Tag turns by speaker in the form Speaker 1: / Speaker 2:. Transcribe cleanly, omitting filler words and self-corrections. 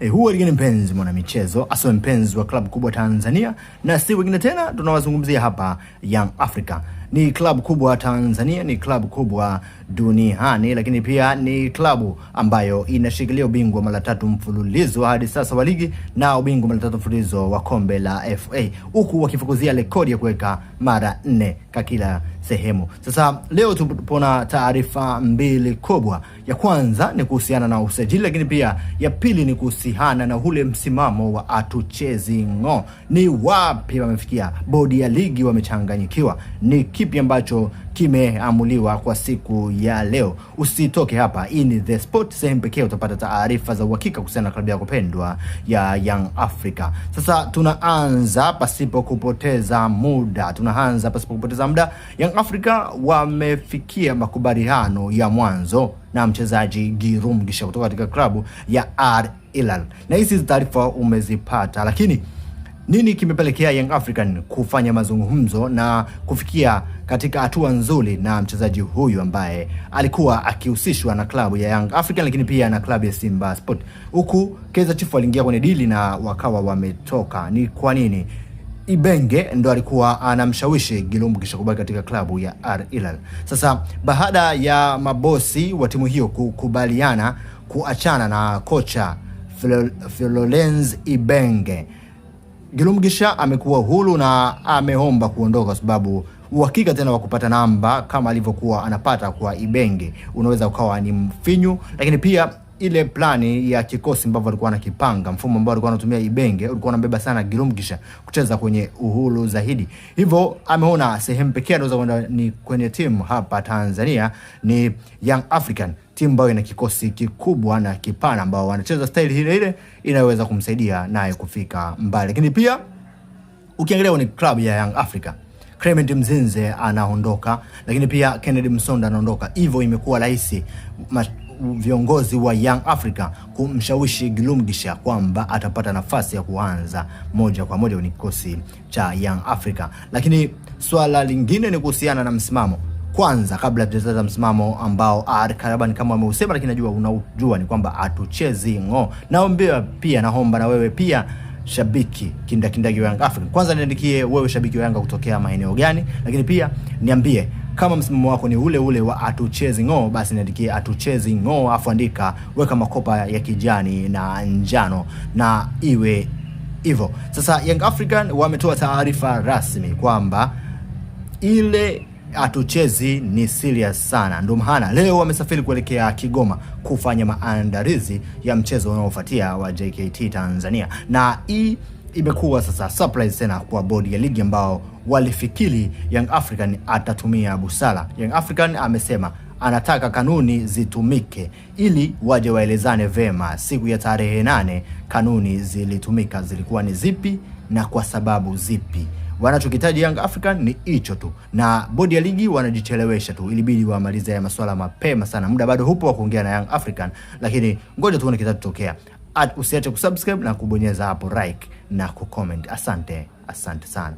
Speaker 1: Huwa lingine mpenzi mwana michezo, aswe mpenzi wa klabu kubwa Tanzania, na si wengine tena tunawazungumzia hapa Young Africa. Ni klabu kubwa Tanzania, ni klabu kubwa duniani, lakini pia ni klabu ambayo inashikilia ubingwa mara tatu mfululizo hadi sasa wa ligi na ubingwa mara tatu mfululizo wa kombe la FA, huku wakifukuzia rekodi ya kuweka mara nne kwa kila sehemu. Sasa leo tupo na taarifa mbili kubwa. Ya kwanza ni kuhusiana na usajili, lakini pia ya pili ni kuhusiana na ule msimamo wa atuchezi ng'o. Ni wapi wamefikia? Bodi ya ligi wamechanganyikiwa. Ni kipi ambacho kimeamuliwa kwa siku ya leo? Usitoke hapa, hii ni The Sport, sehemu pekee utapata taarifa za uhakika kuhusiana na klabu yako pendwa ya Young Africa. Sasa tunaanza pasipo kupoteza muda, tunaanza pasipo kupoteza muda. Young Africa wamefikia makubaliano ya mwanzo na mchezaji Giroud Mugisha kutoka katika klabu ya Al Hilal, na hizi taarifa umezipata, lakini nini kimepelekea Young African kufanya mazungumzo na kufikia katika hatua nzuri na mchezaji huyu ambaye alikuwa akihusishwa na klabu ya Young African lakini pia na klabu ya Simba Sport, huku Kaizer Chiefs waliingia kwenye dili na wakawa wametoka? Ni kwa nini Ibenge ndo alikuwa anamshawishi Giroud Mugisha kubaki katika klabu ya Al Hilal? Sasa baada ya mabosi wa timu hiyo kukubaliana kuachana na kocha Florence Ibenge, Giroud Mugisha amekuwa huru na ameomba kuondoka kwa sababu uhakika tena wa kupata namba kama alivyokuwa anapata kwa Ibenge unaweza ukawa ni mfinyu, lakini pia ile plani ya kikosi ambavyo alikuwa anakipanga, mfumo ambao alikuwa anatumia Ibenge ulikuwa unambeba sana Giroud Mugisha kucheza kwenye uhuru zaidi. Hivyo ameona sehemu pekee anaweza kwenda ni kwenye timu hapa Tanzania ni Young African, timu ambayo ina kikosi kikubwa na kipana ambao wanacheza staili ile ile inayoweza kumsaidia naye kufika mbali. Lakini pia ukiangalia kwenye klabu ya Young Africa, Clement Mzinze anaondoka, lakini pia Kennedy Msonda anaondoka, hivyo imekuwa rahisi viongozi wa Young Africa kumshawishi Giroud Mugisha kwamba atapata nafasi ya kuanza moja kwa moja kwenye kikosi cha Young Africa. Lakini swala lingine ni kuhusiana na msimamo. Kwanza kabla tujataja msimamo ambao Al Karaban kama ameusema, lakini najua unaujua, ni kwamba hatuchezi ng'o. Naombea pia, naomba na wewe pia shabiki kindakindaki wa Young Africa, kwanza niandikie wewe shabiki wa Yanga kutokea maeneo gani, lakini pia niambie kama msimamo wako ni ule ule wa hatuchezi ng'o, basi niandikie hatuchezi ng'o, afu andika weka makopa ya kijani na njano na iwe hivyo. Sasa Young African wametoa taarifa rasmi kwamba ile hatuchezi ni serious sana, ndio maana leo wamesafiri kuelekea Kigoma kufanya maandalizi ya mchezo unaofuatia wa JKT Tanzania, na hii imekuwa sasa surprise tena kwa bodi ya ligi ambao walifikiri Young African atatumia busara. Young African amesema anataka kanuni zitumike ili waje waelezane vema. Siku ya tarehe 8 kanuni zilitumika, zilikuwa ni zipi na kwa sababu zipi? Wanachokitaji Young African ni hicho tu, na bodi ya ligi wanajichelewesha tu, ilibidi wamalize haya masuala mapema sana. Muda bado hupo wa kuongea na Young African, lakini ngoja tuone kitatokea. Usiache kusubscribe na kubonyeza hapo like na kucomment. Asante, asante sana.